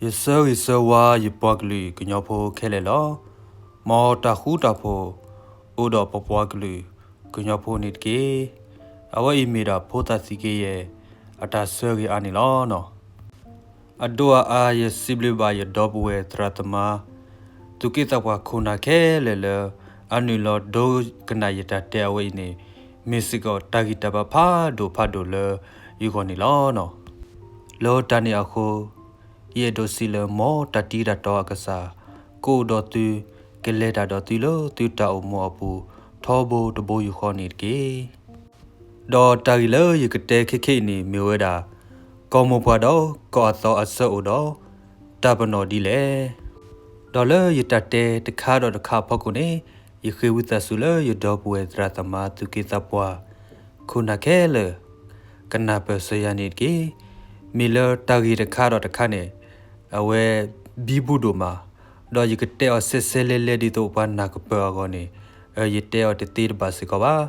ယဆၢဂ့ၤဆၢဝါယပှၤကလုာ်ကညီဖိခဲလၢာ်လီၤ. မ်တၢ်ဃူတၢ်ဖိးအိၣ်ဒီးပပှၤကလုာ်ကညီဖိန့ၣ်တက့ၢ်. အဝဲအံၤမ့ၢ်ဒၣ်ဖိသၣ်သံက့ယဲၢ် အတၢ်ဆၢဂ့ၤအါန့ၣ်လီၤ. အဒိၣ်အါအါ ယစံးဘျုးဘၣ်ယဒီပုၢ်ဝဲၢ်သရၣ်သမါ သူၣ်က့သးပှၢ်ခိၣ်နၢ်ခဲလၢာ်လၢ အနုာ်လီၤဒိကနၣ်ယတၢ်တဲအဝဲအံၤန့ၣ် မ့ၢ်စ့ၢ်ကီးတၢ်ဂံၢ်တၢ်ဘါဖးဒိၣ်ဖးဒိၣ်လၢယဂီၢ်န့ၣ်လီၤ. လၢတၢ်န့ၣ်အဃိ ယအဲၣ်ဒိးစံးလၢ မ်တၢ်တံတၢ်တီအကစၢ် ကအိၣ်ဒီးသု, ကလဲၤတၢ်ဒီးသုလၢသုတၢ်အိၣ်မူအပူၤ ထီဘိတဘိယူၢ်ဃီန့ၣ်တက့ၢ်. ဒီးတၢ်ဂ့ၢ်လၢယကတဲခဲခဲအံၤန့ၣ် မ့ၢ်ဝဲဒၣ် ကီၢ်မိၢ်ပှၢ်ဒီးကီၢ်အသီအဆၢအိၣ်ဒီး တၢ်ပနီၣ်ဒ်လဲၣ်. ဒီးလၢယတၢ်တဲတခါဒီးတခါအဖီခိၣ်န့ၣ် ယဃ့ဝံသးစူၤလၢယဒီပုၢ်ဝဲၢ်သရၣ်သမါသူၣ်က့သးပှၢ် ခိၣ်နၢ်ခဲလၢာ် ကနၢ်ပၢၢ်စၢၤယၤန့ၣ်တက့ၢ်. မ့ၢ်လၢတၢ်ဂ့ၢ်တခါဒီးတခါန့ၣ် အဝဲဘံဘူဒိၣ်မး, ဒီးယကတဲအီၤစဲစဲလဲလဲဒ်သိးပှၤနၢ်ကပၢၤအဂီၢ်န့ၣ် ယတဲအီၤတသ့တဘၣ်စ့ၢ်ကီးဘၣ်.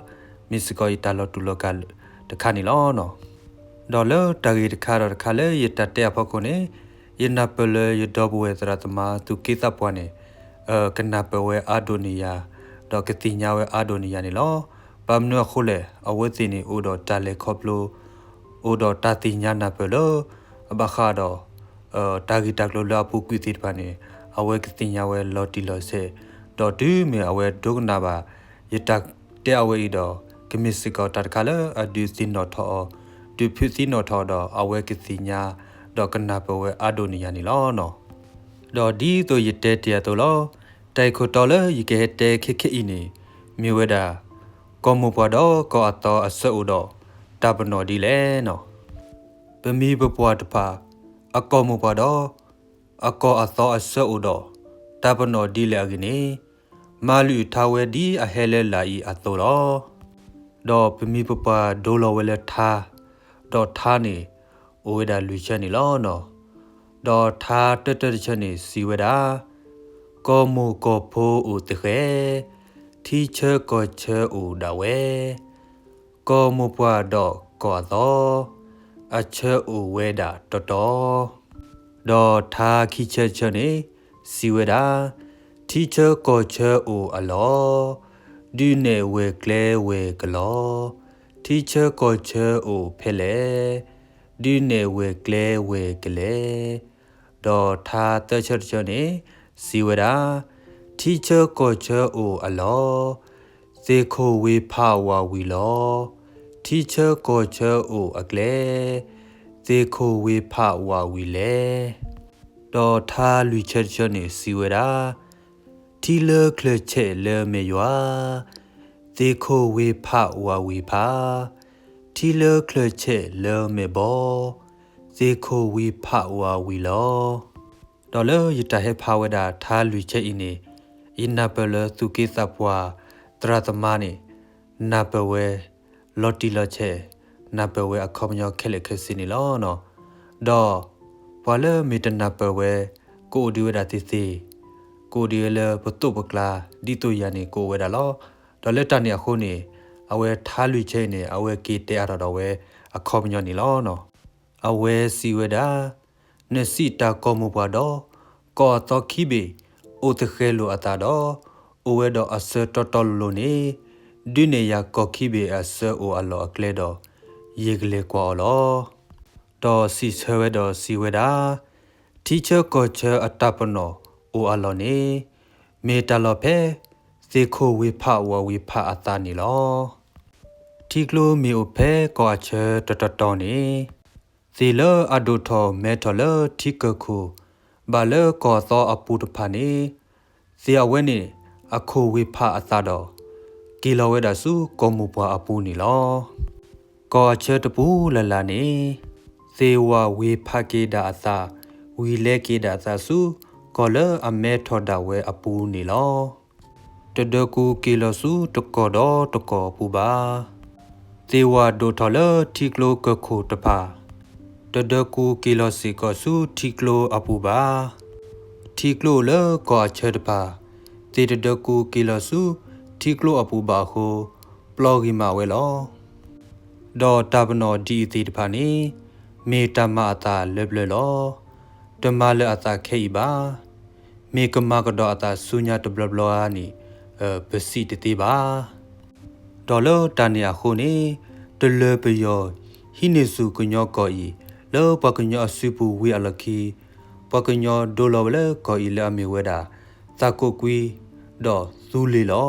မ့ၢ်စ့ၢ်ကီးယတၢ်လီၤတူာ်လီၤကာ်တခါန့ၣ်လီၤ. ဒီးလၢတၢ်ဂ့ၢ်တခါဒီးတခါလၢယတၢ်တဲအဖီခိၣ်န့ၣ် ယနၢ်ပၢၢ်လၢယဒီပုၢ်ဝဲၢ်သရၣ်သမါသူၣ်က့သးပှၢ်န့ၣ် ကနၢ်ပၢၢ်ဝဲအါဒိၣ်န့ၢ်ယၤ, ဒီးကသ့ၣ်ညါဝဲအါဒိၣ်န့ၢ်ယၤန့ၣ်လီၤ. ဘၣ်မနုၤအဃိလဲၣ်, အဝဲသ့ၣ်န့ၣ်အိၣ်ဒီးတၢ်လဲၤခီဖျိ, အိၣ်ဒီးတၢ်သ့ၣ်ညါနၢ်ပၢၢ်လၢ အဘၣ်ဃးဒီး တၢ်ဂ့ၢ်တၢ်ကျိၤလၢအပူၤကွံာ်သ့ၣ်တဖၣ်န့ၣ် အဝဲကသ့ၣ်ညါဝဲလီၤတံၢ်လီၤဆဲး, ဒီးတုၤမ့ၢ်အဝဲဒိကနၣ်ဘၣ် ယတၢ်တဲအဝဲအံၤဒီး ကမ့ၢ်စ့ၢ်ကီးတၢ်တခါလၢအဒုးသ့ၣ်နီၣ်ထီၣ်အီၤ, ဒုးဖုးသ့ၣ်နီၣ်ထီၣ်အီၤဒီး အဝဲကသ့ၣ်ညါ ဒီးကနၢ်ပၢၢ်ဝဲအါဒိၣ်န့ၢ်ယၤန့ၣ်လီၤ. ဒီးဒ်သိးယတဲတ့ၢ်အသိးလီၤ. တၢ်ဂ့ၢ်ခိၣ်တီလၢယကဟဲတဲခဲခဲအံၤန့ၣ် မ့ၢ်ဝဲဒၣ် ကီၢ်မိၢ်ပှၢ်ဒီးကီၢ်အသီအဆၢအိၣ်ဒီး တၢ်ပနီၣ်ဒ်လဲၣ်. ပမိၢ်ပပှၢ်တဖၣ် အကီၢ်မိၢ်ပှၢ်ဒီး အကီၢ်အသီအဆၢအိၣ်ဒီး တၢ်ပနီၣ်ဒ်လဲၣ်အဂ့ၢ်န့ၣ် မၤလုၢ်ထါဝဲဒ်အဟဲလၢလာ်အံၤအသိးလီၤ. ဒီးပမိၢ်ပပှၢ်ဒိလီၤဝဲလၢထါ, ဒီးထါန့ၣ် အိၣ်ဝဲဒၣ်လွံၢ်ဆၢန့ၣ်လီၤ. ဒီးထါတၢတၢတဆၢန့ၣ် စံးဝဲဒၣ်, ကီၢ်မိၢ်ကီၢ်ဖိအိၣ်သဃဲၤ, ထံဆၢကီၢ်ဆၢအိၣ်ဒၣ်ဝဲ, ကီၢ်မိၢ်ပှၢ်ဒီးကီၢ်အသီ အဆၢအိၣ်ဝဲဒၣ်တီတီ. ဒီးထါခံဆၢတဆၢန့ၣ် စံးဝဲဒၣ်, ထံဆၢကီၢ်ဆၢအိၣ်အလီၢ်, ဒုးနဲၣ်ဝဲၤကျဲဝဲၤကလီ, ထံဆၢကီၢ်ဆၢအိၣ်ဖဲလဲၣ်, ဒုးနဲၣ်ဝဲၤကျဲဝဲၤကလဲၤ. ဒီးထါသၢဆၢတဆၢန့ၣ် စံးဝဲဒၣ်, ထံဆၢကီၢ်ဆၢအိၣ်အလီၢ်, သ့ၣ်ခိၣ်ဝ့ၤဖးဝးဝံၤလီၤ. ထံဆၢကီၢ်ဆၢအိၣ်အကျဲ, သ့ၣ်ခိၣ်ဝ့ၤဖးဝးဝံၤလဲၣ်. ဒီးထါလွံၢ်ဆၢတဆၢန့ၣ် စံးဝဲဒၣ်, ထံလၢချၢၣ်ဆဲးလၢမဲာ်ယွၤ, သ့ၣ်ခိၣ်ဝ့ၤဖးဝးဝံၤဖး, ထံလၢချၢၣ်ဆဲးလၢမဲာ်ဘီ, သ့ၣ်ခိၣ်ဝ့ၤဖးဝးဝံၤလီၤ. ဒီးလၢယတၢ်ဟဲဖးဝဲဒၣ်ထါလွံၢ်ဆၢအံၤန့ၣ်, ယနၢ်ပၢၢ်လၢသူၣ်က့သးပှၢ်သရၣ်သမါန့ၣ် နၢ်ပၢၢ်ဝဲ လီၤတံၢ်လီၤဆဲး, နၢ်ပၢၢ်ဝဲအခီပညီခဲလၢာ်ခဲဆ့န့ၣ်လီၤ. ဒီးပှၤလၢမ့ၢ်တနၢ်ပၢၢ်ဝဲ ကအိၣ်ဒံးဝဲဒၣ်သ့ၣ်သ့ၣ်, ကအိၣ်ဒံးဝဲလၢပသိးပကျါ ဒ်သိးယၤန့ၣ် ကအိၣ်ဝဲဒၣ်လီၤ. ဒီးလၢတၢ်န့ၣ်အဃိန့ၣ် အဝဲထါလွံၢ်ဆၢအံၤန့ၣ် အဝဲက့ၤတဲအါထီၣ်ဒီးဝဲအခီပညီန့ၣ်လီၤ. အဝဲစံးဝဲဒၣ်, နစံးတၢ်ကီၢ်မိၢ်ပှၢ်ဒီး ကီၢ်အသီခံဘ့ၣ် အိၣ်သဃဲၤလိာ်အသးဒီး အိၣ်ဝဲဒီးအဆၢတီတီလိၤလိၤန့ၣ်, ဒုးနဲၣ်ယၤကီၢ်ခံဘ့ၣ်အဆၢအိၣ်အလီၢ်အကျဲဒီး ယကလဲၤကွၢ်အီၤလီၤ. ဒီးစံးဆၢဝဲဒီးစံးဝဲဒၣ်, ထံဆၢကီၢ်ဆၢအတၢ်ပနီၣ်အိၣ်အလီၢ်န့ၣ် မ့ၢ်တၢ်လီၢ်ဖဲ သ့ၣ်ခိၣ်ဝ့ၤဖးဝးဝံၤဖးအသးန့ၣ်လီၤ. ထံကျိမ့ၢ်အိၣ်ဖဲကီၢ်အဆၢတတီၤတီၤန့ၣ်, သ့ၣ်လၢအဒိၣ်ထီၣ်မဲထီၣ်လၢထံကၢၢ်ခိၣ် ဘၣ်လၢကီၢ်အသီအပူၤတဖၣ်န့ၣ်, သ့ၣ်အဝဲန့ၣ် အခိၣ်ဝ့ၤဖးအသးဒီး က့ၤလီၤဝဲဒၣ်ဆူကီၢ်မိၢ်ပှၢ်အပူၤန့ၣ်လီၤ. ကီၢ်အဆၢတပူၤလၢ်လၢ်န့ၣ်, သ့ၣ်ဝးဝ့ၤဖးက့ၤဒၣ်အသး, ဝံၤလဲက့ၤဒၣ်အသးဆူ ကီၢ်လၢအမဲထီၣ်ဒၣ်ဝဲအပူၤန့ၣ်လီၤ. တဒၢကူက့ၤလီၤဆူတကီၢ်ဒီးတကီၢ်အပူၤဘၣ်. သ့ၣ်ဝးဒိၣ်ထီၣ်လၢထံကျိကၢၢ်ခိၣ်တဖၣ်, တဒၢကူက့ၤလီၤစ့ၢ်ကီးဆူထံကျိအပူၤဘၣ်. ထံကျိအိၣ်လၢကီၢ်အဆၢတဖၣ်, သ့ၣ်တဒၢကူက့ၤလီၤဆူထံကျိအပူၤဘၣ်အဃိ, ပျီဂံၢ်မးဝဲလီၤ. ဒီးတၢ်ပနီၣ်ဒ်အံၤသ့ၣ်တဖၣ်န့ၣ်, မ့ၢ်တၢ်မၤအသးလၢပျၢၤလီၤ. တမၤလၢၤအသးခဲအံၤဘၣ်. မ့ၢ်ကမၤကဒီးအသးဆူညါတဘျီဘျီဧါန့ၣ် ပစံးတသ့ဘၣ်. ဒီးလၢတၢ်န့ၣ်အဃိန့ၣ် တလၢၤပယီၤဟံးန့ၢ်ဆူၣ်ကညီကီၢ်အံၤ လၢပှၤကညီအစုပူၤဝံၤအလီၢ်ခံ, ပှၤကညီဒိလီၤဝဲလၢကီၢ်အံၤလၢအမ့ၢ်ဝဲဒၣ် သးကိးကွံ ဒီးသူလ့ၤလီၤ.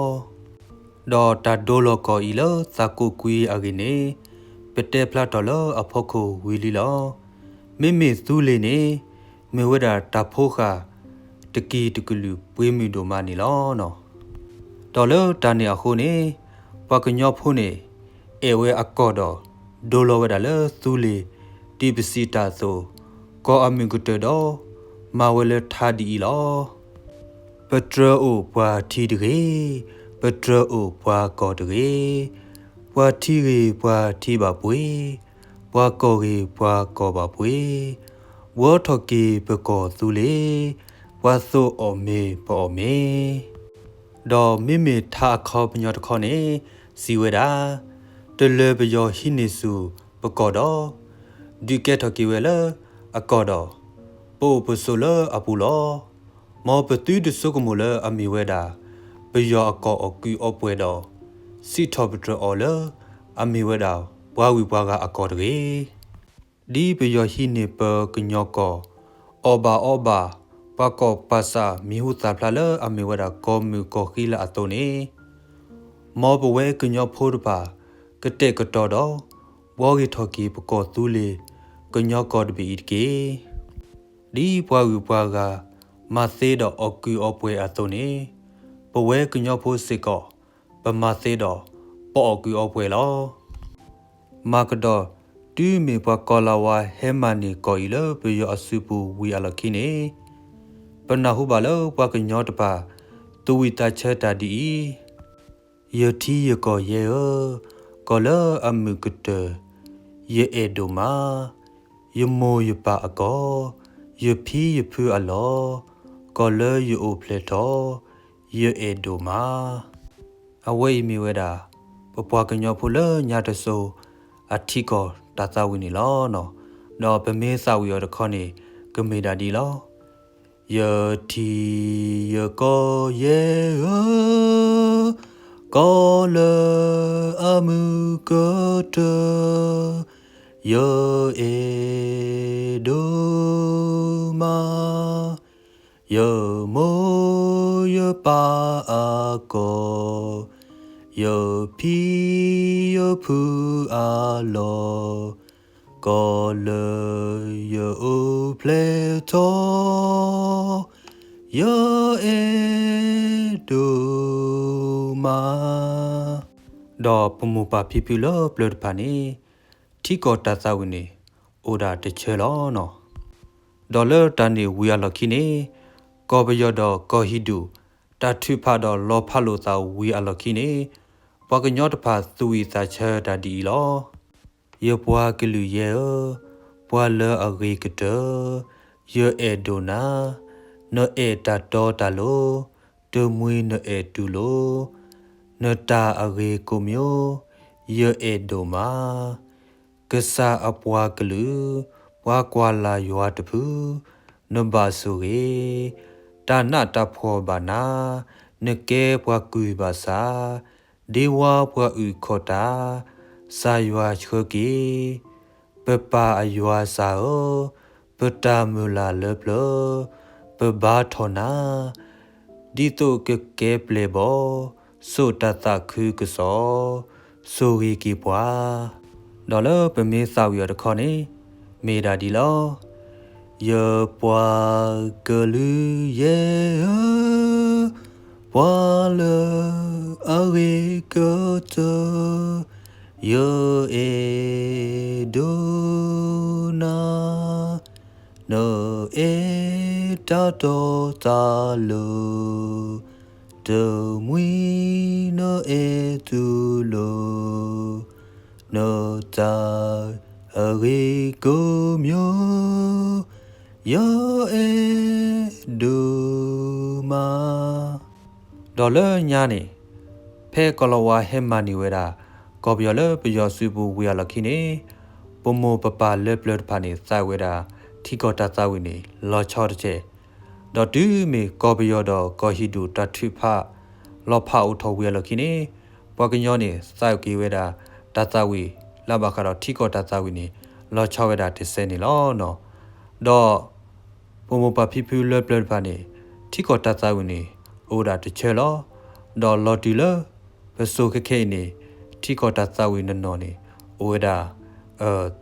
ဒီးတၢ်ဒိလီၤကီၢ်အံၤလၢသးကိးကွံအဂ့ၢ်န့ၣ် ပတဲဖျါထီၣ်လၢအဖီခိၣ်ဝံၤလံလီၤ. မ့မ့ၢ်သူလ့ၤန့ၣ် မ့ၢ်ဝဲဒၣ်တၢ်ဖိဃာ်တကံၤတကလုာ်ပှ့ၤမုၢ်ဒိၣ်မးန့ၣ်လီၤ. ဒီးလၢတၢ်န့ၣ်အဃိန့ၣ် ပှၤကညီဖိန့ၣ် အဲၣ်ဝဲအကီၢ်ဒီး ဒိလီၤဝဲဒၣ်လၢသူလ့ၤ ဒ်ပစံးတၢ်အသိး ကီၢ်အမုၢ်ကတၢၢ်ဒီး မၤဝဲလၢထါဒ်အံၤလီၤ. ပတြၢၤအိၣ်ပှၤထံတဂ့ၤ, ပတြၢၤအိၣ်ပှၤကီၢ်တဂ့ၤ, ပှၤထံဂ့ၤပှၤထံဘၣ်ပှ့ၤ, ပှၤကီၢ်ဂ့ၤပှၤကီၢ်ဘၣ်ပှ့ၤ, ဘှီထီၣ်က့ၤပကီၢ်သူလ့ၤ, ပှၤသိးအီၣ်မ့ၤပအီၣ်မ့ၤ. ဒီးမ့မ့ၢ်ထါအခီပညီတခီန့ၣ် စံးဝဲဒၣ်, တလၢၤပယီၤဟံးန့ၢ်ဆူၣ်ပကီၢ်ဒီး ဒုးကဲထီၣ်က့ၤဝဲလၢအကီၢ်ဒီး ပအိၣ်ပဆိးလၢအပူၤလီၤ. မ်ပသုတဆိကမိၣ်လၢအမ့ၢ်ဝဲဒၣ် ပယီၤအကီၢ်အီၣ်ကုးအီပှဲၤဒီး စံးထီၣ်ပတြၢၤအီၤလၢအမ့ၢ်ဝဲဒၣ် ပှၤဂုၤပှၤဂၤအကီၢ်တဂ့ၤ. ဒ်ပယီၤဟံးန့ၢ်ပကညီကီၢ် အီၣ်ဘၣ်အီဘၣ် ပှၤကီၢ်ပှၤစးမံၤဟူသၣ်ဖျါလၢအမ့ၢ်ဝဲဒၣ်ကီၢ်မုၢ်ကီၢ်ဃံလၢအသိးန့ၣ်, မ်ပဝဲကညီဖိတဖၣ် ကတဲာ်ကတီၤဒီး ဘှီဂ့ၤထီၣ်က့ၤပကီၢ်သူလ့ၤ ကညီကီၢ်တဘ့ၣ်အံၤတက့ၢ်. ဒ်ပှၤဂုၤပှၤဂၤ မၤသ့ဒီးအီၣ်ကုးအီပှဲၤအသိးန့ၣ်, ပဝဲကညီဖိစ့ၢ်ကီး ပမၤသ့ဒီး ပအီၣ်ကုးအီပှဲၤလီၤ. မၤကဒီး တုၤမ့ၢ်ပှၤကီၢ်လၤဝါဟဲမၤန့ၢ်ကီၢ်အံၤလၢပယီၤအစုပူၤဝံၤအလီၢ်ခံန့ၣ်, ပနၢ်ဟူဘၣ်လၢပှၤကညီတဖၣ် သူၣ်ဝံၣ်သးဆၢတၢ်ဒ်အံၤ, ယထံယကီၢ်ယဲဧၢ, ကီၢ်လၢအမုၢ်ကတၢၢ် ယအဲၣ်ဒိၣ်မး, ယမိၢ်ယပၢ်အကီၢ်, ယဖံယဖုအလီၢ်, ကီၢ်လၢယအိၣ်ဖျဲၣ်ထီၣ် ယအဲၣ်ဒိၣ်မး. အဝဲအံၤမ့ၢ်ဝဲဒၣ် ပပှၤကညီဖိလၢညါတစိၤ အထံကီၢ်တၢ်သးဝံၣ်န့ၣ်လီၤ. ဒီးပမ့ၢ်သးဝံၣ်အီၤတခီန့ၣ် ကမ့ၢ်ဒၣ်ဒ်လီၤ. ယထံယကီၢ်ယဲဧၢ, ကီၢ်လၢအမုၢ်ကတၢၢ် ယအဲၣ်ဒိၣ်မး, ယမိၢ်ယပၢ်အကီၢ်, ယဖံယဖုအလီၢ်, ကီၢ်လၢယအိၣ်ဖျဲၣ်ထီၣ် ယအဲၣ်ဒိၣ်မး. ဒီးပမိၢ်ပၢ်ဖံဖုလၢပျၢၤတဖၣ်န့ၣ် ထံကီၢ်တၢ်သးဝံၣ်န့ၣ် အိၣ်ဒၣ်တဆၢလီၤ. ဒီးလၢတၢ်န့ၣ်ဝံၤအလီၢ်ခံန့ၣ် ကီၢ်ပယီၤဒီးကီၢ်ဟံၣ်ဒူၣ် တၢ်ထုးဖးဒီးလီၤဖးလိာ်သးဝံၤအလီၢ်ခံန့ၣ် ပှၤကညီတဖၣ်သူၣ်ဝံၣ်သးဆၢတၢ်ဒ်အံၤလီၤ. ယပှၤကလုာ်ယဲဧၢ, ပှၤလၢအဂ့ၤကတၢၢ် ယအဲၣ်ဒိၣ်နၤ, နအဲၣ်တၢ်တီတၢ်လိၤ, တမှံၤနအဲၣ်တူၢ်လိာ်, နတၢ်အဂ့ၤကိးမံၤ, ယအဲၣ်ဒိၣ်မး. ကစၢ်အပှၤကလုာ်, ပှၤကွၢ်လၢ်ယွၤတဖု, နဘၣ်ဆိၣ်ဂ့ၤ, တၢ်နးတၢ်ဖှီၣ်ဘၣ်နၤ, နကဲပှၤကုၢ်ဘၣ်ဆၣ်, ဒ့ဝါပှၤအုၣ်ခီၣ်တၢ်, စၢ်ယွၤဆှၢက့ၤ ပပၢ်အယွၤစၢ်ဧၢ, ပတၢ်မုၢ်လၢ်လၢပျၢၤ, ပဘါထီၣ်နၤ, ဒ်သိးကကဲပျဲၢ်ဘီၣ်, စိာ်တၢ်သးခုကစီၣ်, ဆိၣ်ဂ့ၤက့ၤပှၤ. ဒီးလၢပမ့ၢ်သးဝံၣ်အီၤတခီန့ၣ် မ့ၢ်ဒၣ်ဒ်လီၤ. ယပှၤကလုာ်ယဲဧၢ, ပှၤလၢအဂ့ၤကတၢၢ်, ယအဲၣ်ဒိးနၤ, နအဲၣ်တၢ်တီတၢ်လိၤ, တမှံၤနအဲၣ်တူၢ်လိာ်, နတၢ်အဂ့ၤကိးမံၤ, ယအဲၣ်ဒိးမး. ဒီးလၢညါန့ၣ် ဖဲကီၢ်လီၤဝါဟဲမၤန့ၢ်ဝဲဒၣ် ကီၢ်ပယီၤလၢပယီၤစုပူၤဝံၤအလီၢ်ခံန့ၣ် ပမိၢ်ပပၢ်လၢပျၢၤတဖၣ်န့ၣ် သးဝံၣ်ဝဲဒၣ် ထံကီၢ်တၢ်သးဝံၣ်န့ၣ် လီၤဆီတစဲး, ဒီးတုၤမ့ၢ်ကီၢ်ပယီၤဒီးကီၢ်ဟံၣ်ဒူၣ်တၢ်ထုးဖး လီၤဖးအိၣ်ထီၣ်ဝံၤအလီၢ်ခံန့ၣ်, ပှၤကညီန့ၣ် သးက့ၤဝဲဒၣ် တၢ်သးဝံၣ် လၢဘၣ်ဃးဒီးထံကီၢ်တၢ်သးဝံၣ်န့ၣ် လီၤဆီဝဲဒၣ်တစဲးန့ၣ်လီၤ. ဒီး ပမိၢ်ပၢ်ဖံဖုလၢပျၢၤတဖၣ်န့ၣ် ထံကီၢ်တၢ်သးဝံၣ်န့ၣ် အိၣ်ဝဲဒၣ်တဆၢလီၤ. ဒီးလီၤတုၤလၢ ပစိၤခဲခဲအံၤန့ၣ် ထံကီၢ်တၢ်သးဝံၣ်နီၢ်နီၢ်န့ၣ် အိၣ်ဝဲဒၣ်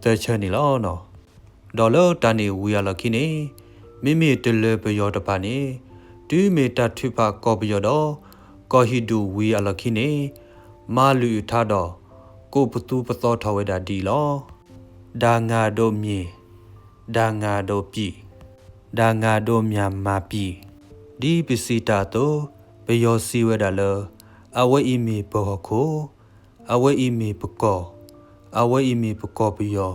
သၢဆၢန့ၣ်လီၤ. ဒီးလၢတၢ်န့ၣ်ဝံၤအလီၢ်ခံန့ၣ်, မ့မ့ၢ်တလၢပယီၤတဖၣ်န့ၣ်, တုၤမ့ၢ်တၢ်ထုးဖးကီၢ်ပယီၤဒီး ကီၢ်ဟံၣ်ဒူၣ်ဝံၤအလီၢ်ခံန့ၣ်, မၤလုၢ်အုးထါဒီး ကိးပသူပသီထီၣ်ဝဲဒၣ်ဒ်အံၤလီၤ. ဒါငါတို့မြေ, ဒါငါတို့ပြည်, ဒါငါတို့မြန်မာပြည်, ဒ်ပစံးတၢ်အသိး, ပယီၤစံးဝဲဒၣ်လၢ အဝဲအံၤမ့ၢ်ပဟီၣ်ခိၣ်, အဝဲအံၤမ့ၢ်ပကီၢ်, အဝဲအံၤမ့ၢ်ပကီၢ်ပယီၤ,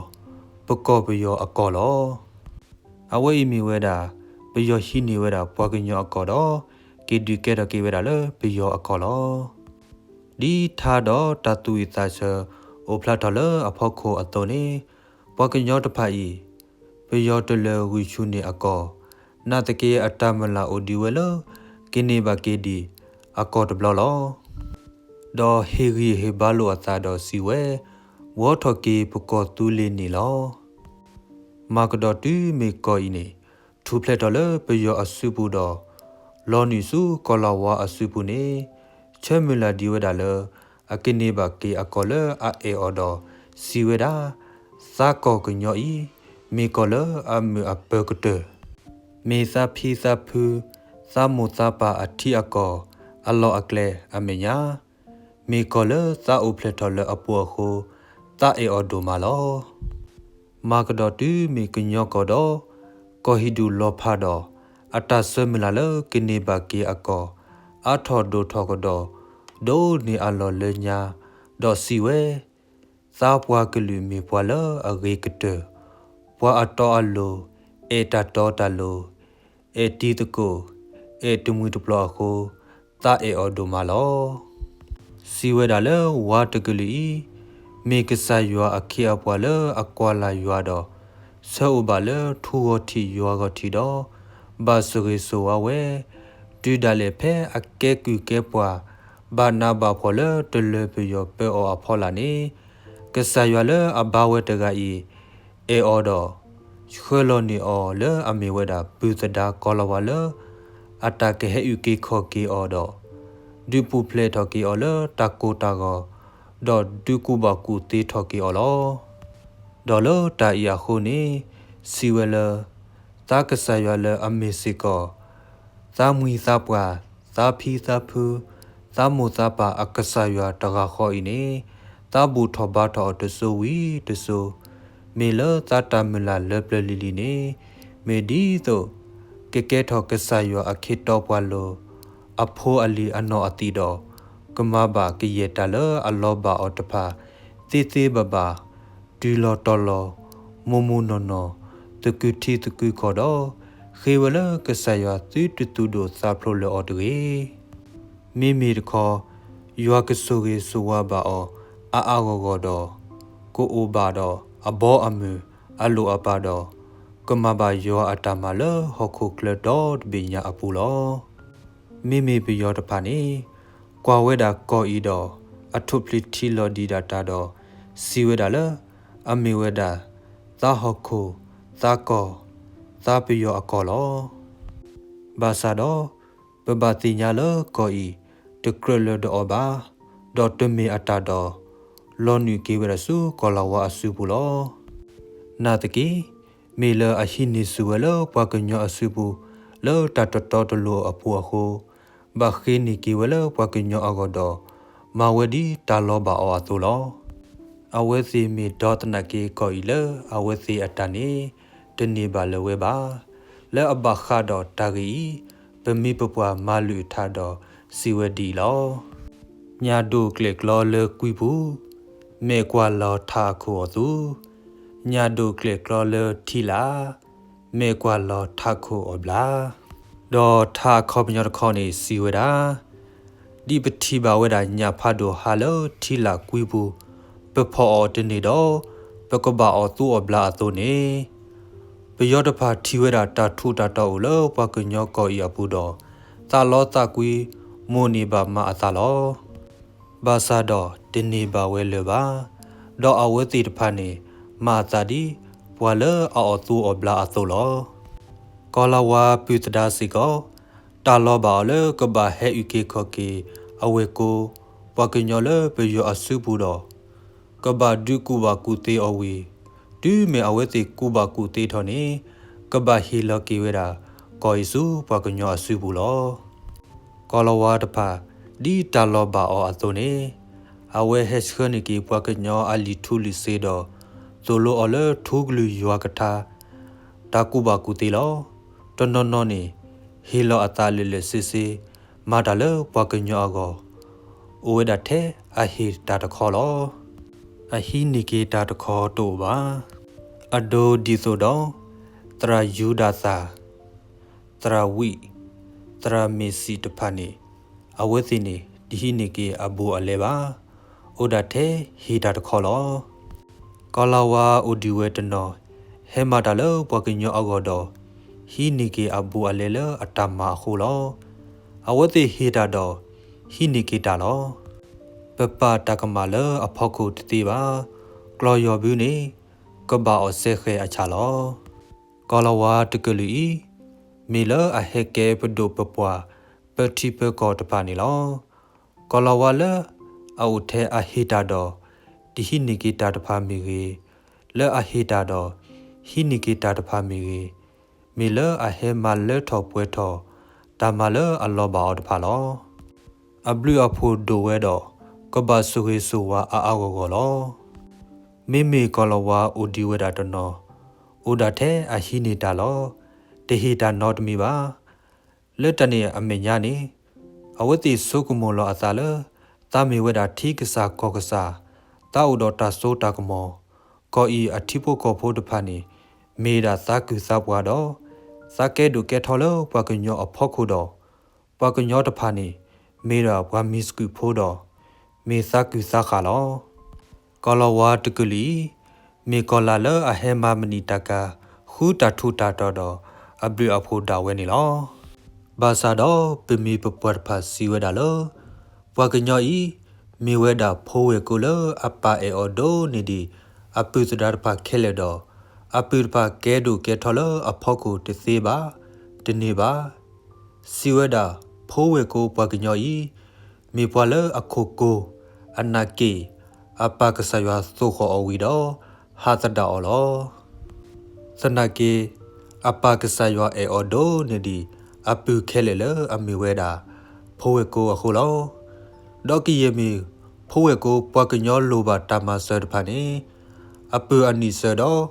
ပကီၢ်ပယီၤအကီၢ်လီၤ. အဝဲအံၤမ့ၢ်ဝဲဒၣ် ပယီၤဟံးန့ၢ်ဝဲဒၣ်ပှၤကညီအကီၢ်ဒီး က့ၤဒုးကဲထီၣ်က့ၤဝဲဒၣ်လၢပယီၤအကီၢ်လီၤ. ဒ်ထါဒီးတၢ်သူၣ်ဝံၣ်သးဆၢအိၣ်ဖျါထီၣ်လၢအဖီခိၣ်အသိးန့ၣ်, ပှၤကညီတဖၣ်အံၤ ပယီၤတလၢၤဂုာ်ဆူၣ်န့ၢ်အကီၢ်, နာ်သက့အတၢ်မုၢ်လၢ်အိၣ်ဒံးဝဲလၢ ကန့ၢ်ဘၣ်က့ၤဒံးအကီၢ်တဘျီလီၤ. ဒီးဟ့ၣ်ဂံၢ်ဟ့ၣ်ဘါလိာ်အသးဒီးစံးဝဲ, ဝီထီၣ်က့ၤပကီၢ်သူလ့ၤန့ၣ်လီၤ. မၤကဒီးတုၤမ့ၢ်ကီၢ်အံၤန့ၣ် ထူၣ်ဖျဲးထီၣ်လၢပယီၤအစုပူၤဒီး လီၤနုာ်ဆူကီၢ်လၤဝါအစုပူၤန့ၣ်, ဆၢမုၢ်လၢ်ဒံးဝဲဒၣ်လၢ အကန့ၢ်ဘၣ်က့ၤအကီၢ်လၢအအဲၣ်အီၤဒီး စံးဝဲဒၣ်, သးကီၢ်ကညီအံၤ မ့ၢ်ကီၢ်လၢအမုာ်အပၢၤကတၢၢ်, မ့ၢ်သးဖံသးဖု သးမိၢ်သးပၢ်အထံအကီၢ် အလီၢ်အကျဲအမဲာ်ညါ မ့ၢ်ကီၢ်လၢသးအိၣ်ဖျဲၣ်ထီၣ်လၢအပူၤအဃိ, သးအဲၣ်အီၤဒိၣ်မးလီၤ. မၤကဒီးတုၤမ့ၢ်ကညီကီၢ်ဒီး ကီၢ်ဟံၣ်ဒူၣ်လီၤဖးဒီး အတၢ်ဆၢမုၢ်လၢ်လၢကန့ၢ်ဘၣ်က့ၤအကီၢ် အါထီၣ်ဒိၣ်ထီၣ်ကဒီး ဒိၣ်န့ၢ်အလီၢ်လၢညါ, ဒီးစံးဝဲ, သးပှၤကလုာ်မ့ၢ်ပှၤလၢအဂ့ၤကတၢၢ်, ပှၤအတီအလိၤ, အဲၣ်တၢ်တီတၢ်လိၤ, အဲၣ်တံၤသကိး, အဲၣ်တမှံၤတပျီၤအဃိ, သးအဲၣ်အီၤဒိၣ်မးလီၤ. စံးဝဲဒၣ်လၢဝၤတကလုာ်အံၤ, မ့ၢ်ကစၢ်ယွၤအခ့အပှၤလၢအကွၢ်လၢ်ယွၤဒီး, ဆၢအိၣ်ဘၣ်လၢထူဂီၤထံးယွၤဂီၤထံးဒီး, ဘၣ်ဆိၣ်ဂ့ၤဆိၣ်ဝါဝဲ, တုၤဒၣ်လဲာ်ဖဲအကဲကုၢ်ကဲပှၤ, ဘၣ်နးဘၣ်ဖှီၣ်လၢတလၢပယီၤပၢအီၤအဖီလာ်န့ၣ်, ကစၢ်ယွၤလၢအဘါဝဲတဂၤအံၤ, အဲၣ်အီၤဒီး ဆှၢလီၤန့ၢ်အီၤလၢအမ့ၢ်ဝဲဒၣ်ပုၢ်သဒါကီၤလၤဝါလၢ အတၢ်ကဟဲအုၣ်က့ၤခီၣ်က့ၤအီၤဒီး ဒုးပူၤဖျဲးထီၣ်က့ၤအီၤလၢတၢ်ကိၢ်တၢ်ဂီၤ, ဒီးဒုးကူၣ်ဘၣ်ကူၣ်သ့ထီၣ်က့ၤအီၤလီၤ. ဒီးလၢတၢ်အံၤအဃိန့ၣ်, စံးဝဲလၢ သးကစၢ်ယွၤလၢအမ့ၢ်စ့ၢ်ကီး သးမှံၤသးပှၢ်, သးဖံသးဖု, သးမိၢ်သးပၢ်အကစၢ်ယွၤတဂၤဃီအံၤန့ၣ်, သးဘူၣ်ထီၣ်ဘါထီၣ်အီၤတစိၤဝံၤတစိၤ, မ့ၢ်လၢသးတၢ်မုၢ်လၢ်လၢပျၢၤလံၤလံၤန့ၣ်, မ့ၢ်ဒ်သိး ကကဲထီၣ်ကစၢ်ယွၤအခ့တီပှၤလိၤ, အဖိအလံၤအနီၢ်အသံးဒီး, ကမၤဘၣ်ကယဲၢ်တၢ်လၢအလီၤဘၣ်အီၤတဖၣ် သ့သ့ဘၣ်ဘၣ်, တုၤလီၤတီၤလီၤ, မိၢ်မိၢ်နီၢ်နီၢ်, သကုၤထံသကုၤကီၢ်ဒီး, ဃ့ဝဲလၢကစၢ်ယွၤသုတသူၣ်ဒိၣ်သးဖျိးလၢၤအီၤတဂ့ၤ. မ့မ့ၢ်တခီ, ယွၤကဆိၣ်ဂ့ၤဆိၣ်ဝါဘၣ်အီၤအါအါဂီၢ်ဂီၢ်ဒီး, ကအိၣ်ဘၣ်ဒီးအဘီအမုၢ်အလိၣ်အပၢ်ဒီး, ကမၤဘၣ်ယွၤအတၢ်မၤလၢဟီၣ်ခိၣ်ချၢဒီတဘ့ၣ်ညါအပူၤလီၤ. မ့မ့ၢ်ပယီၤတဖၣ်န့ၣ်, ကွၢ်ဝဲဒၣ်ကီၢ်အံၤဒီး အထူၣ်ဖျုးထံလီၤဒံးဒၣ်တၢ်ဒီး, စံးဝဲဒၣ်လၢ အမ့ၢ်ဝဲဒၣ် သးဟီၣ်ခိၣ်, သးကီၢ်, သးပယီၤအကီၢ်လီၤ. ဘၣ်ဆၣ်ဒီး ပဘၣ်သ့ၣ်ညါလၢကီၢ်အံၤ တကြၢးလၢၤဒီးအီၤဘၣ်, ဒီးတမ့ၢ်အတၢ်ဒီး လီၤနုာ်က့ၤဝဲဒၣ်ဆူကီၢ်လၤဝါအစုပူၤလီၤ. နာ်သက့ မ့ၢ်လၢအဟံးန့ၢ်ဆူၣ်ဝဲလၢပှၤကညီအစုပူၤ လၢတၢ်တတီတလိၤအပူၤအဃိ, ဘၣ်ဃ့န့ၢ်က့ၤဝဲလၢပှၤကညီအဂီၢ်ဒီး, မၤဝဲဒ်တၢ်လီၤဘၣ်အီၤအသိးလီၤ. အဝဲသ့ၣ်မ့ၢ်ဒီသနာ်က့ကီၢ်အံၤလၢအဝဲသ့ၣ်အတၢ်န့ၣ် တန့ၢ်ဘၣ်လၢၤဝဲဘၣ်. လၢအဘၣ်ဃးဒီးတၢ်ဂ့ၢ်အံၤ, ပမိၢ်ပပၢ်မၤလုၢ်ထါဒီးစံးဝဲဒ်အံၤလီၤ. ညၣ်ဒိၣ်ကျဲၣ်ကျီလၢကွံပူၤ, မဲာ်ကွၢ်လီၤထးခိၣ်အီၤသူ, ညၣ်ဒိၣ်ကျဲၣ်ကျီလၢထံလာ်, မဲာ်ကွၢ်လီၤထးခိၣ်အီၤဘျါ. ဒီးထါအခီပညီတခီန့ၣ်စံးဝဲဒၣ်, ဒ်ပထံၣ်ဘၣ်ဝဲဒၣ်ညၣ်ဖးဒိၣ်ဟါလၢထံလာ်ကွံပူၤ, ပဖီၣ်အီၤတန့ၢ်ဒီး ပကဘၣ်အီၣ်သူအီၤဘျါအသိးန့ၣ်, ပယီၤတဖၣ်ထံၣ်ဝဲဒၣ်တၢ်ထူးတၢ်တီၤအိၣ်လၢပှၤကညီကီၢ်အံၤအပူၤဒီး သးလီသးကွံ မိၣ်န့ၢ်ဘၣ်မၤအသးလီၤ. ဘၣ်ဆၣ်ဒီးတန့ၢ်ဘၣ်ဝဲလၢၤဘၣ်. ဒီးအဝဲသ့ၣ်တဖၣ်န့ၣ် မၤအသးဒ်ပှၤလၢအအီၣ်သူအီၣ်ဘျါအသိးလီၤ. ကီၢ်လၤဝါပုၢ်သဒါစ့ၢ်ကီး တၢ်လီၤဘၣ်အီၤလၢကဘၣ်ဟဲအုၣ်က့ၤခီၣ်က့ၤအဝဲၢ်ကိ ပှၤကညီလၢပယီၤအစုပူၤဒီး ကဘၣ်ဒုးကူၣ်ဘၣ်ကူၣ်သ့အီၤဝံၤ, တုၤမ့ၢ်အဝဲသ့ၣ်ကူၣ်ဘၣ်ကူၣ်သ့ထီၣ်န့ၣ် ကဘၣ်ဟ့ၣ်လီၤက့ၤဝဲဒၣ် ကီၢ်အံၤဆူပှၤကညီအစုပူၤလီၤ. ကီၢ်လၤဝါတဖၣ် ဒ်တၢ်လီၤဘၣ်အီၤအသိးန့ၣ် အဝဲဟဲဆှၢန့ၢ်က့ၤပှၤကညီအလံာ်ထူလံာ်စ့ဒီး သိၣ်လိအီၤလၢထူကလုာ်ယွၤကထါ တၢ်ကူၣ်ဘၣ်ကူၣ်သ့လီၤ. တနီၤနီၤန့ၣ် ဟ့ၣ်လီၤအသးလၢာ်လၢာ်ဆ့ဆ့ မၤတၢ်လၢပှၤကညီအဂီၢ် အိၣ်ဝဲဒၣ်ထဲအဟ့ၣ်တၢ်တခီလီၤ. အဟံးန့ၢ်က့ၤတၢ်တခီတအိၣ်ဘၣ်. အဒိဒ်သိးဒီး သရၣ်ယူဒၤသၣ်, သရၣ်ဝံၣ်, သရၣ်မ့ၢ်စံးတဖၣ်န့ၣ် အဝဲသ့ၣ်န့ၣ် တဟံးန့ၢ်က့ၤအဘူးအလဲဘၣ်. အိၣ်ဒၣ်ထဲဟ့ၣ်တၢ်တခီလီၤ. ကီၢ်လၤဝါအိၣ်ဒံးဝဲတနီၤ ဟဲမၤတၢ်လၢပှၤကညီအဂီၢ်ဒီး ဟံးန့ၢ်က့ၤအဘူးအလဲလၢအတၢ်မၤအဃိလီၤ. အဝဲသ့ၣ်ဟ့ၣ်တၢ်ဒီး ဟံးန့ၢ်က့ၤတၢ်လီၤ. ပပာ်တၢ်ကမၣ်လၢအဖီခိၣ်တသ့ဘၣ်. ကျီၢ်ယီၢ်ဘုန့ၣ် ကဘၣ်အီၣ်စဲဃဲၤအဆၣ်လီၤ. ကီၢ်လၤဝါတကလုာ်အံၤ မ့ၢ်လၢအဟဲကဲပဒိၣ်ပပှၢ် ပထံပကီၢ်တဖၣ်န့ၣ်လီၤ. ကီၢ်လၤဝါလၢအအိၣ်ထဲအဟ့ၣ်တၢ်ဒီး တဟံးန့ၢ်က့ၤတၢ်တဖၣ်မ့ၢ်ဂ့ၤ, လၢအဟ့ၣ်တၢ်ဒီး ဟံးန့ၢ်က့ၤတၢ်တဖၣ်မ့ၢ်ဂ့ၤ, မ့ၢ်လၢအဟဲမၤလၢထီၣ်ပှဲၤထီၣ် တၢ်မၤလၢအလီၤဘၣ်အီၤတဖၣ်လီၤ. အဘျုးအဖှိၣ်ဒိၣ်ဝဲဒီး ကဘၣ်ဆိၣ်ဂ့ၤဆိၣ်ဝါအါအါဂီၢ်ဂီၢ်လီၤ. မ့မ့ၢ်ကီၢ်လၤဝါအိၣ်ဒံးဝဲဒၣ်တနီၤ အိၣ်ဒၣ်ထဲအဟံးန့ၢ်တၢ်လီၤ. တဟ့ၣ်တၢ်နီတမံၤဘၣ်. လၢတၢ်န့ၣ်အမဲာ်ညါန့ၣ် အဝဲသ့ၣ်ဆိကမိၣ်လီၤအသးလၢ သးမ့ၢ်ဝဲဒၣ်ထံကစၢ်ကီၢ်ကစၢ်, သးအိၣ်ဒီးတၢ်စိတၢ်ကမီၤ, ကီၢ်အံၤအထံဖိကီၢ်ဖိတဖၣ်န့ၣ် မ့ၢ်ဒၣ်သးကုၢ်သးပှၤဒီး သးကဲဒိၣ်ကဲထီလၢပှၤကညီအဖီခိၣ်ဒီး ပှၤကညီတဖၣ်န့ၣ် မ့ၢ်ဒၣ်ပှၤမံၤစကုးဖိဒီး မ့ၢ်သးကုၢ်သးဃၢ်လီၤ. ကီၢ်လၤဝါတကလုာ်အံၤ မ့ၢ်ကီၢ်လၤလၢအဟဲမၤမနံၤတၢ်ကၤ ဃုတၢ်ထူးတၢ်တီၤဒီး အဘျုးအဖှိၣ်ဒၣ်ဝဲန့ၣ်လီၤ. ဘၣ်ဆၣ်ဒီးပမံၤပပှၢ်တဖၣ်စံးဝဲဒၣ်လၢ ပှၤကညီအံၤ မ့ၢ်ဝဲဒၣ်ဖိဝဲၢ်ကိလၢအပၢ်အဲၣ်အီၤဒိၣ်န့ၢ်ဒံး အပုၢ်သဒါတဖၣ်ခဲလၢာ်ဒီး အပုၢ်တဖၣ်ကဲဒိၣ်ကဲထီလၢအဖီခိၣ်တသ့ဘၣ်, တန့ၢ်ဘၣ်. စံးဝဲဒၣ် ဖိဝဲၢ်ကိပှၤကညီအံၤ မ့ၢ်ပှၤလၢအခိၣ်ကိၤ အနၢ်က့ၢ် အပၢ်ကစၢ်ယွၤသိၣ်ဃီၣ်အီၤဝံၤဒီး ဟးသဒၣ်အီၤလီၤ. သနာ်က့ အပၢ်ကစၢ်ယွၤအဲၣ်အီၤဒိၣ်န့ၢ်ဒံး အပုၢ်ခဲလၢာ်လၢအမ့ၢ်ဝဲဒၣ် ဖိဝဲၢ်ကိအဃိလီၤ. ဒီးကယဲၢ်မ့ၢ် ဖိဝဲၢ်ကိပှၤကညီလိၣ်ဘၣ်တၢ်မၤစၢၤတဖၣ်န့ၣ် အပုၢ်အနံၣ်စၢၤဒီး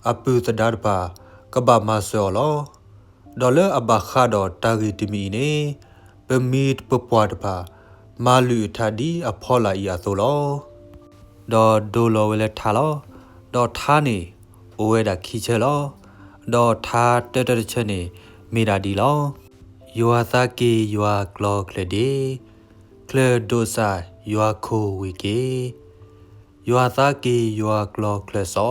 အပုၢ်သဒါတဖၣ် ကဘၣ်မၤစၢၤအီၤလီၤ. ဒီးလၢအဘၣ်ဃးဒီးတၢ်ဂ့ၢ်တမံၤအံၤန့ၣ် ပမံၤပပှၢ်တဖၣ် မၤလုၢ်အထါဒ်အဖီလာ်အံၤအသိးလီၤ. ဒီးဒိလီၤဝဲလၢထါလီၤ. ဒီးထါန့ၣ် အိၣ်ဝဲဒၣ်ခံဆၢလီၤ. ဒီးထါတၢတၢတဆၢန့ၣ် မ့ၢ်ဒၣ်ဒ်လီၤ. ယွၤသးက့ၤယွၤကျီချၢၣ်ဒ့, ချၢၣ်ဒိးစၢ်ယွၤခိၣ်ဝံၤက့ၤ, ယွၤသးက့ၤယွၤကျီချၢၣ်စီ,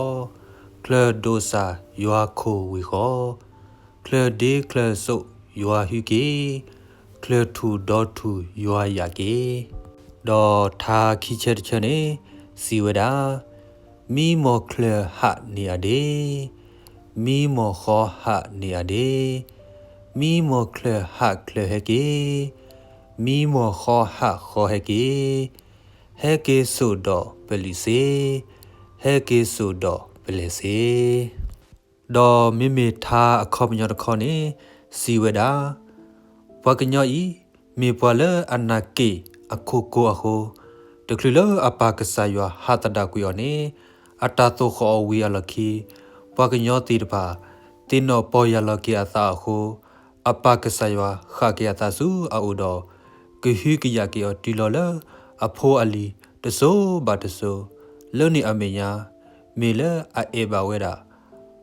ချၢၣ်ဒိးစၢ်ယွၤခိၣ်ဝံၤဃီ, ချၢၣ်ဒ့ချၢၣ်စိးယွၤဟုက့ၤ, ချၢၣ်ထူၣ်ဒီထူၣ်ယွၤယာ်က့ၤ. ဒီးထါခံဆၢတဆၢန့ၣ် စံးဝဲဒၣ်, မံမီၢ်ချၢၣ်ဟးန့ၢ်အဒ့, မံမီၢ်ဃီဟးန့ၢ်အဒ့, မံမီၢ်ချၢၣ်ဟးချၢၣ်ဟဲက့ၤ, မံမီၢ်ဃီဟးဃီဟဲက့ၤ, ဟဲက့ၤစိာ်ဒီးပလုၢ်စ့, ဟဲက့ၤစိာ်ဒီးပလဲၤစ့. ဒီးမ့မ့ၢ်ထါအခီပညီတခီန့ၣ် စံးဝဲဒၣ်, ပှၤကညီအံၤ မ့ၢ်ပှၤလၢအနၢ်က့ၢ်အခိၣ်ကိၤအဃိ, တချုးလၢအပၢ်ကစၢ်ယွၤဟးသဒၣ်ကွံာ်အီၤန့ၣ်, အတၢ်သိၣ်ဃီၣ်အီၤဝံၤအလီၢ်ခံ, ပှၤကညီသ့ၣ်တဖၣ် သ့ၣ်နီၣ်ပီၢ်ယၢ်လီၤက့ၤအသးအဃိ, အပၢ်ကစၢ်ယွၤဃၣ်က့ၤအသးဆူအအိၣ်ဒီး ကဟုကယာ်က့ၤအီၤတုၤလီၤလၢအဖိအလံၤတစိၤဘၣ်တစိၤ, လၢန့ၣ်အမဲာ်ညါ မ့ၢ်လၢအအဲၣ်ဘၣ်ဝဲဒၣ်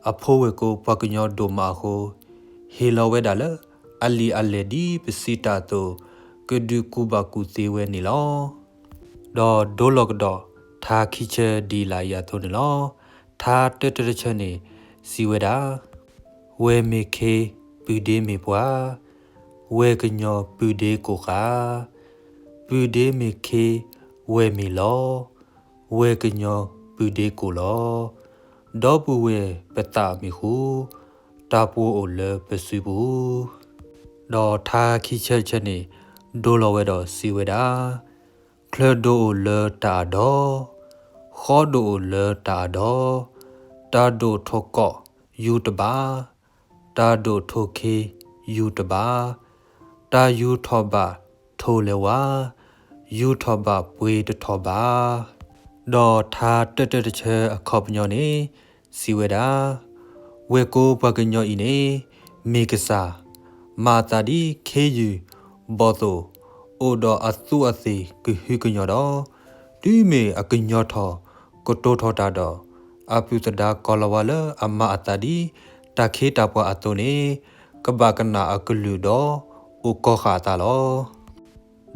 အဖိဝဲၢ်ကိပှၤကညီဒိၣ်မးအဃိ, ဟ့ၣ်လီၤဝဲဒၣ်လၢအလံာ်အလဲၢ်ဒ်ပစံးတၢ်အသိး ကဒုးကူၣ်ဘၣ်ကူၣ်သ့ဝဲန့ၣ်လီၤ. ဒီးဒိလီၤကဒီးထါခံဆၢဒ်လာ်အံၤအသိးန့ၣ်လီၤ. ထါတၢတၢတဆၢန့ၣ် စံးဝဲဒၣ်, ဝဲၢ်မ့ၢ်ခ့ ပုၢ်ဒ့မ့ၢ်ပှၢ်, ဝဲၢ်ကညီပုၢ်ဒ့ကိၣ်ဃာ်, ပုၢ်ဒ့မ့ၢ်ခ့ ဝဲၢ်မ့ၢ်လီၤ, ဝဲၢ်ကညီပုၢ်ဒ့ကိၣ်လီၤ. ဒီပုၢ်ဝဲၢ်ပသးမ့ၢ်ဃူ, တၢ်ပှိၤအိၣ်လၢပစုပူၤ. ဒီးထါခံဆၢတဆၢန့ၣ် ဒိလီၤဝဲဒီးစံးဝဲဒၣ်, ချၢၣ်ဒိၣ်အိၣ်လၢတၢ်အဒီ, ဃီဒိၣ်အိၣ်လၢတၢ်အဒီ, တၢ်ဒိၣ်ထီၣ်ကီးယူတဘၣ်, တၢ်ဒိၣ်ထီၣ်ခ့ယူတဘၣ်, တၢ်ယူထီၣ်ဘၣ်ထိၣ်လဲၤဝါ, ယူထီၣ်ဘၣ်ပှ့ၤတထီၣ်ဘၣ်. ဒီးထါတၢတၢတဆၢအခီပညီန့ၣ် စံးဝဲဒၣ်, ဝဲၢ်ကိပှၤကညီအံၤန့ၣ် မ့ၢ်ကစၢ်, မၤအသးဒ်ခ့ယုၢ်ဘီၣ်သိၣ်အိၣ်ဒီးအသူးအသ့ၣ်ကဟုကညီၢ်ဒီး, တုၤမ့ၢ်အကညီထီၣ်ကတိၤထီၣ်တၢ်ဒီး, အပုၢ်သဒါကီၤလၤဝါလၢအမၤအသးဒ် တၢ်ခ့တၢ်ပှၤအသိးန့ၣ် ကဘၣ်ကနၣ်အကလုၢ်ဒီးအိၣ်ကီဃာ်အသးလီ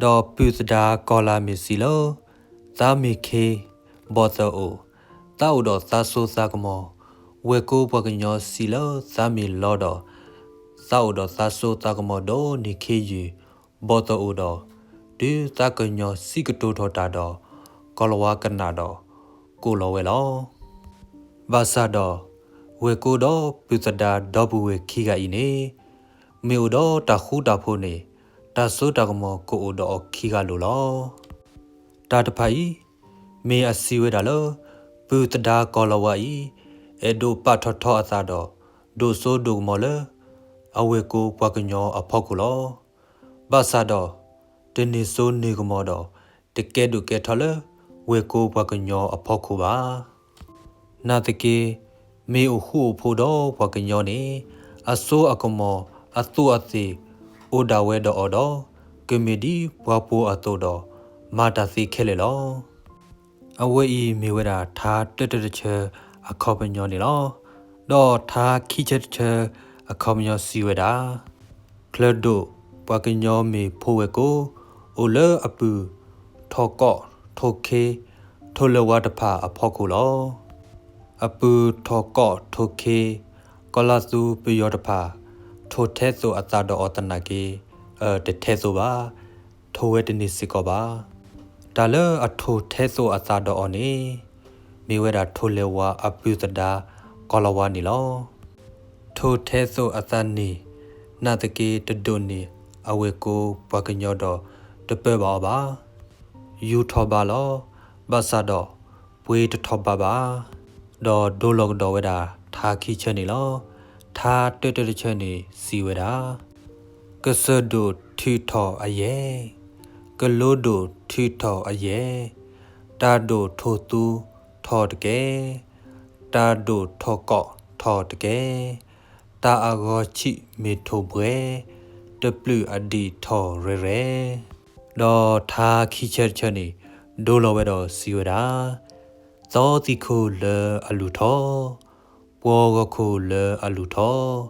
ၤ. ဒီးပုၢ်သဒါကီၤလၤမ့ၢ်စံးလၢ သးမ့ၢ်ခ့ဘီၣ်သၣ်အိၣ်, သးအိၣ်ဒီးသးစိသးကမီၤ, ဝဲၢ်ကိပှၤကညီစံးလၢသးမ့ၢ်လီဒီး, သးအိၣ်ဒီးသးစိသးကမီၤဒီးန့ၢ်ခ့ယုၢ်ဘီၣ်သၣ်အိၣ်ဒီး, တုၤသးကညီစံးကတိၤထီၣ်တၢ်ဒီး, ကီၤလၤဝါကနၣ်ဒီးကိၣ်လီၤဝဲလီၤ. ဘၣ်ဆၣ်ဒီး, ဝဲၢ်ကိဒီးပုၢ်သဒါဒီပုၢ်ဝဲၢ်ခံဂၤအံၤန့ၣ်, မ့ၢ်အိၣ်ဒီးတၢ်ဃူတၢ်ဖိးန့ၣ်, တၢ်စိတၢ်ကမီၤကအိၣ်ဒီးအီၤခံဂၤလိၤလီၤ. တၢ်တဖၣ်အံၤ, မ့ၢ်အစံးဝဲဒၣ်လၢ ပုၢ်သဒါကီၤလၤဝါအံၤ အဲၣ်ဒိးပာ်ထီၣ်ထီအသးဒီး ဒိၣ်စိဒိၣ်ကမီၤလၢ အဝဲၢ်ကိပှၤကညီအဖီခိၣ်လီၤ. ဘၣ်ဆၣ်ဒီး, တန့ၢ်စိန့ၢ်ကမီၤဒီး တကဲဒိၣ်ကဲထီလၢ ဝဲၢ်ကိပှၤကညီအဖီခိၣ်ဘၣ်. နာ်သက့, မ့ၢ်အိၣ်ဃူအိၣ်ဖိးဒီးပှၤကညီန့ၣ်, အစိအကမီၤအသူးအသ့ၣ်အိၣ်ဒၣ်ဝဲဒီးအီၤဒီး, ကမ့ၢ်ဒ်ပှၤပိၤအသိးဒီး, မၤတၢ်သ့ခဲလၢာ်လီၤ. အဝဲအံၤမ့ၢ်ဝဲဒၣ်ထါတၢတၢတဆၢအခီပညီန့ၣ်လီၤ. ဒီးထါခံဆၢတဆၢအခီပညီစံးဝဲဒၣ်, ချၢၣ်ဒိၣ်ပှၤကညီမ့ၢ်ဖိဝဲၢ်ကိ, အိၣ်လၢအပုၢ်ထီၣ်ကီးထိၣ်ခ့, ထိၣ်လဲၤဝါတဖၣ်အဖီခိၣ်လီၤ. အပုၢ်ထီၣ်ကီးထိၣ်ခ့, ကီၤလၤသူပယီၤတဖၣ်, ထိၣ်ထဲသိးအသးဒီးအီၤသနာ်က့, တထဲသိးဘၣ်, ထိၣ်ဝဲတန့ၢ်စ့ၢ်ကီးဘၣ်. တၢ်လၢအထိၣ်ထဲသိးအသးဒီးအီၤန့ၣ်, မ့ၢ်ဝဲဒၣ်ထိၣ်လဲၤဝါအပုၢ်သဒါကီၤလၤဝါန့ၣ်လီၤ. ထိၣ်ထဲသိးအသးန့ၣ်, နာ်သက့တဒိၣ်န့ၢ်အဝဲၢ်ကိပှၤကညီဒီးတပၢဘၣ်အီၤဘၣ်. ယူၤထီၣ်ဘၣ်လီၤ, ဘၣ်ဆၣ်ဒီးပှ့ၤတထီၣ်ဘၣ်ဘၣ်. ဒီးဒိလီၤကဒီးဝဲဒၣ်ထါခံဆၢန့ၣ်လီၤ. ထါတၢတၢတဆၢန့ၣ်စံးဝဲဒၣ်, ကစၢၢ်ဒိၣ်ထုးထီၣ်အယဲၢ်, ကလိဒိၣ်ထုးထီၣ်အယဲၢ်, တၢ်ဒိၣ်ထိၣ်သူထီၣ်တကဲ, တၢ်ဒိၣ်ထီၣ်ကီးထီၣ်တကဲ, တၢ်အဂီၤဆံးမ့ၢ်ထိၣ်ဘှဲ, တပျုာ်အဒံးထီၣ်ရဲၣ်ရဲၣ်. ဒီးထါခံဆၢတဆၢန့ၣ် ဒိလီၤဝဲဒီးစံးဝဲဒၣ်, သီသံၣ်ခိၣ်လၢအလူၤထီၣ်, ပှီၤဂီၤခိၣ်လၢအလူၤထီၣ်,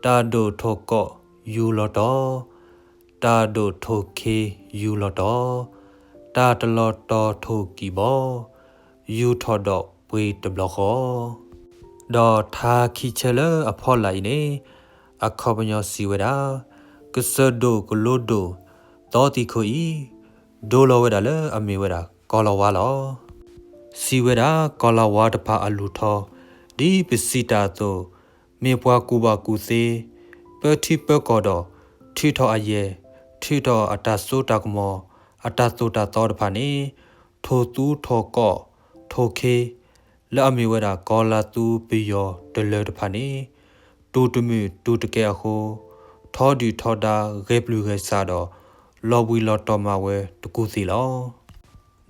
တၢ်ဒိၣ်ထီၣ်ကီးယူၤလီၤတီၤ, တၢ်ဒိၣ်ထီၣ်ခ့ယူၤလီၤတီၤ, တၢ်တလီၤတီၤထိၣ်ကံၢ်ဘီ, ယူၤထီၣ်ဒီးပှ့ၤတဘျီဃီ. ဒီးထါခံဆၢလၢအဖီလာ်အံၤန့ၣ်, အခီပညီစံးဝဲဒၣ်, ကစၢၢ်ဒိၣ်ကလိဒိၣ်, သီသံၣ်ခိၣ်အံၤ, ဒိလီၤဝဲဒၣ်လၢအမ့ၢ်ဝဲဒၣ်ကီၤလၤဝါလီၤ. စံးဝဲဒၣ်ကီၤလၤဝါတဖၣ်အလူၤထီၣ်, ဒ်ပစံးတၢ်အသိး, မ့ၢ်ပှၤကူၣ်ဘၣ်ကူၣ်သ့, ပၢထံပၢကီၢ်ဒီး, ထုးထီၣ်အယဲၢ်, ထုးထီၣ်အတၢ်စိတၢ်ကမီၤ, အတၢ်သိၣ်တၢ်သီတဖၣ်န့ၣ်, ထိၣ်သူထီၣ်ကီး, ထိၣ်ခ့, လၢအမ့ၢ်ဝဲဒၣ်ကီၤလၤသူပယီၤတလၢတဖၣ်န့ၣ်, တူၢ်တမုာ်တူၢ်တကဲအဃိ, ထီဒုၣ်ထီဒါဂဲၤပျုၢ်ဂဲၤဆးဒီး, လီၤဘှံးလီၤတီၤမးဝဲတကူၢ်သ့ၣ်လီၤ.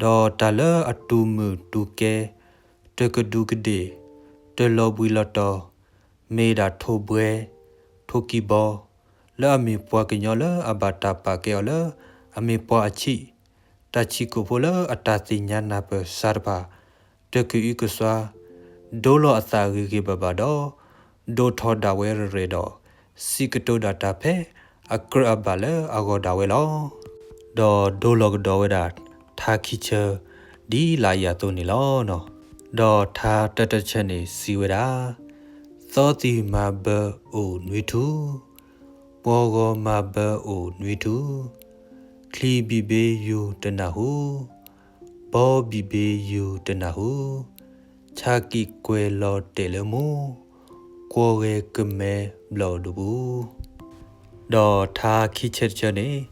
ဒီးတၢ်လၢအတူၢ်မုာ်တူၢ်ကဲ, တကဒူးကဒ့ၣ်, တလီၤဘှံးလီၤတီၤ, မ့ၢ်ဒၣ်ထိၣ်ဘှဲ, ထိၣ်ကံၢ်ဘီ, လၢအမ့ၢ်ပှၤကညီလၢအဘၣ်တၢ်ပာ်ကဲအီၤလၢအမ့ၢ်ပှၤအဆံး, တၢ်ဆံးကိာ်ဖိလၢအတၢ်သ့ၣ်ညါနၢ်ပၢၢ်စှၤတဖၣ်, တကအုကစွါ, ဒိလီၤအသးဂ့ၤဂ့ၤဘၣ်ဘၣ်ဒီး, ဒိၣ်ထီၣ်ဒၣ်ဝဲရဲၣ်ရဲၣ်ဒီး, စံးကတိၤဒၣ်တၢ်ဖဲအကြၢးအဘၣ်လၢအဂီၢ်ဒၣ်ဝဲလီၤ. ဒီးဒိလီၤကဒီးဝဲဒၣ်ထါခံဆၢ, ဒ်လၢယၤသိးန့ၣ်လီၤ. ဒီးထါတၢတၢတဆၢန့ၣ်စံးဝဲဒၣ်, သီသံၣ်မၤဘၢအိၣ်နွံထူၣ်, ပှီၤဂီၤမၤဘၢအိၣ်နွံထူၣ်, ချံဘံၣ်ဘ့ယူၤတနၢ်ဟူ, ဘီဘံၣ်ဘ့ယူၤတနၢ်ဟူ, ဆၣ်ကံၣ်ကွဲၤလီၤတဲာ်လၢမူ, ကွီၢ်ဂဲၤကမဲဘျီၣ်ဒိၣ်ပူၤ. ဒီးထါခံဆၢတဆၢန့ၣ်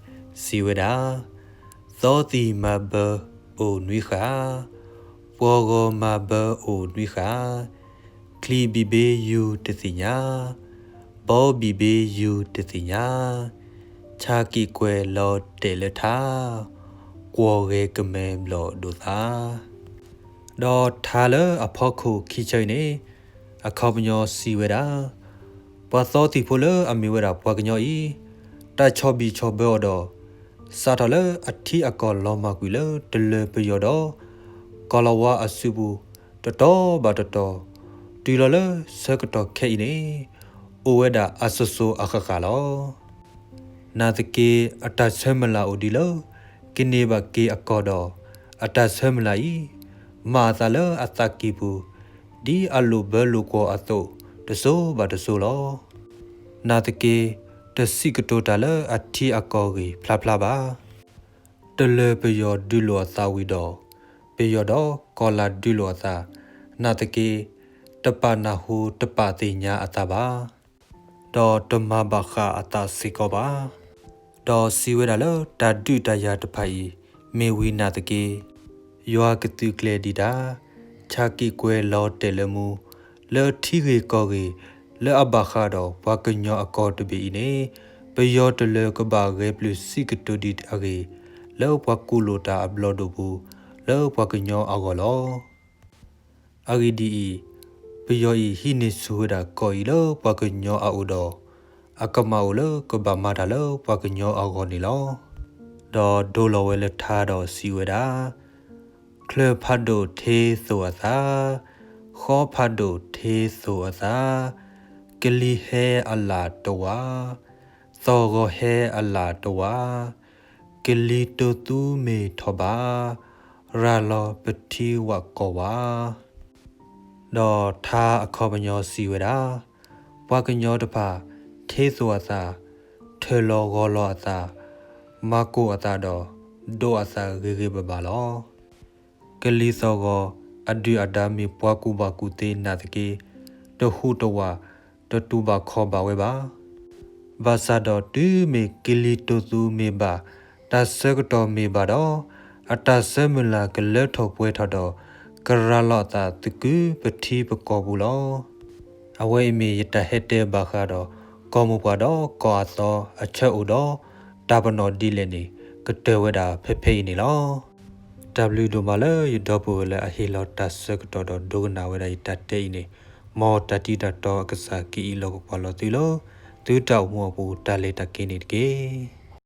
စံးဝဲဒၣ်, သီသံၣ်မၤဘၢအိၣ်နွံဃၣ်, ပှီၤဂီၤမၤဘၢအိၣ်နွံဃၣ်, ချံဘံၣ်ဘ့ယူၤတသ့ၣ်ညါ, ဘီဘံၣ်ဘ့ယူၤတသ့ၣ်ညါ, ဆၣ်ကံၣ်ကွဲၤလီၤတဲာ်လၢထါ, ကွီၢ်ဂဲၤကမဲဘျီၣ်ဒိၣ်သါ. ဒီးထါလၢအဖီခိၣ်ခံဆၢအံၤန့ၣ် အခီပညီစံးဝဲဒၣ်, ပှၤသီသံၣ်ဖိလၢအမ့ၢ်ဝဲဒၣ်ပှၤကညီအံၤ, တၢ်ဆီၣ်ဘံၣ်ဆီၣ်ဘၢအီၤဒီး စးထီၣ်လၢအထံအကီၢ်လီၤမၢ်ကွံာ်လၢတလၢၤပယီၤဒီး ကီၢ်လီၤဝါအစုပူၤ တတီၤဘၣ်တတီၤ, တုၤလီၤလၢဆၢကတီၢ်ခဲအံၤန့ၣ် အိၣ်ဝဲဒၣ်အစိၤစိၤအဃၣ်ဃၣ်လီၤ. နာ်သက့ အတၢ်ဆၢမုၢ်လၢ်အိၣ်ဒံးလၢ ကန့ၢ်ဘၣ်က့ၤအကီၢ်ဒီး အတၢ်ဆၢမုၢ်လၢ်အံၤ မၤအသးလၢအသးကံၢ်ပူၤ ဒ်အလိၣ်ဘၢလိၣ်ကွီၢ်အသိး တစိၤဘၣ်တစိၤလီၤ. နာ်သက့ တစံးကတိၤတၢ်လၢအထံအကီၢ်ဂ့ၢ်ဖျါဖျါဘၣ်. တလၢၤပယီၤဒုးလိာ်အသးဝံၤဒီး ပယီၤဒီးကီၢ်လၤဒုးလိာ်အသး, နာ်သက့ တပာ်နၢ်ဟူတပာ်သ့ၣ်ညါအသးဘၣ်, ဒီးတမၤဘၣ်ဃးအသးစ့ၢ်ကီးဘၣ်. ဒီးစံးဝဲဒၣ်လၢတၢ်ဒုးတၢ်ယၤတဖၣ်အံၤ မ့ၢ်ဝံၤနာ်သက့ ယွၤကသုးကျဲၤဒံးတၢ်, ဆၣ်ကံၣ်ကွဲၤလီၤတဲာ်လၢမူ, လၢထံဂ့ၢ်ကီၢ်ဂ့ၢ် လၢအဘၣ်ဃးဒီးပှၤကညီအကီၢ်တဘ့ၣ်အံၤန့ၣ် ပယီၤတလၢၤကဘၣ်ဂဲၤပျုၢ်စံးကတိၤဒံးအဂ့ၢ် လၢပှၤကူၣ်လိာ်တၢ်အဘျီၣ်ဒိၣ်ပူၤ လၢပှၤကညီအဂီၢ်လီၤ. အဂ့ၢ်ဒ်အံၤ, ပယီၤအံၤဟံးန့ၢ်ဆူၣ်ဝဲဒၣ်ကီၢ်အံၤလၢပှၤကညီအအိၣ်ဒီး အကမၣ်အိၣ်လၢကဘၣ်မၤတၢ်လၢပှၤကညီအဂီၢ်န့ၣ်လီၤ. ဒီးဒိလီၤဝဲလၢထါဒီးစံးဝဲဒၣ်, ချၢၣ်ဖးဒိၣ်ထ့သိၣ်အသး, ဃီဖးဒိၣ်ထ့သိၣ်အသး, ကလံၤဟဲအလၣ်တဝာ်, သီၣ်ဂီၤဟဲအလၣ်တဝာ်, ကလံၤတိၢ်သူမ့ၢ်ထီၣ်ဘၣ်, ရၤလီၤပထံဝၣ်ကီၢ်ဝါ. ဒီးထါအခီပညီစံးဝဲဒၣ်, ပှၤကညီတဖၣ် ထ့သိၣ်အသး, ထၢၣ်လီၤဂီၤလီၤအသး, မၤကိၢ်အသးဒီး ဒိးအသးဂ့ၤဂ့ၤဘၣ်ဘၣ်လီၤ. ကလံၤသီၣ်ဂီၤ အဒုၣ်အဒါမ့ၢ်ပှၤကူၣ်ဘၣ်ကူၣ်သ့နာ်သက့ တဟူးတဝး တတူၢ်ဘၣ်ခီၣ်ဘၣ်ဝဲဘၣ်. ဘၣ်ဆၣ်ဒီးတုၤမ့ၢ်ကလံၤတိၢ်သူမ့ၢ်ဘၣ်, တၢ်ဆၢကတီၢ်မ့ၢ်ဘၣ်ဒီး အတၢ်ဆၢမုၢ်လၢ်ကလၢထီၣ်ပှဲၤထီၣ်ဒီး ကရၤလီၤအသးသကုၤပထံပကီၢ်ပူၤလီၤ. အဝဲအံၤမ့ၢ်ယတၢ်ဟဲတဲဘၣ်ဃးဒီး ကီၢ်မိၢ်ပှၢ်ဒီးကီၢ်အသီအဆၢအိၣ်ဒီး တၢ်ပနီၣ်ဒ်လဲၣ်န့ၣ် ကတၢၢ်ဝဲဒၣ်ဖဲဖဲအံၤန့ၣ်လီၤ. တၢ်ဘျုးဒိၣ်မးလၢယဒီပုၢ်ဝဲၢ်လၢအဟ့ၣ်လီၤတၢ်ဆၢကတီၢ်ဒီးဒိကနၣ်ဝဲဒၣ်ယတၢ်တဲအံၤန့ၣ်, မ်တၢ်တံၤတၢ်တီအကစၢ်ကအံးလီၤကကွၢ်လီၤသုလၢ သုတၢ်အိၣ်မူအပူၤတၢ်လဲၤတၢ်က့ၤန့ၣ်တက့ၢ်.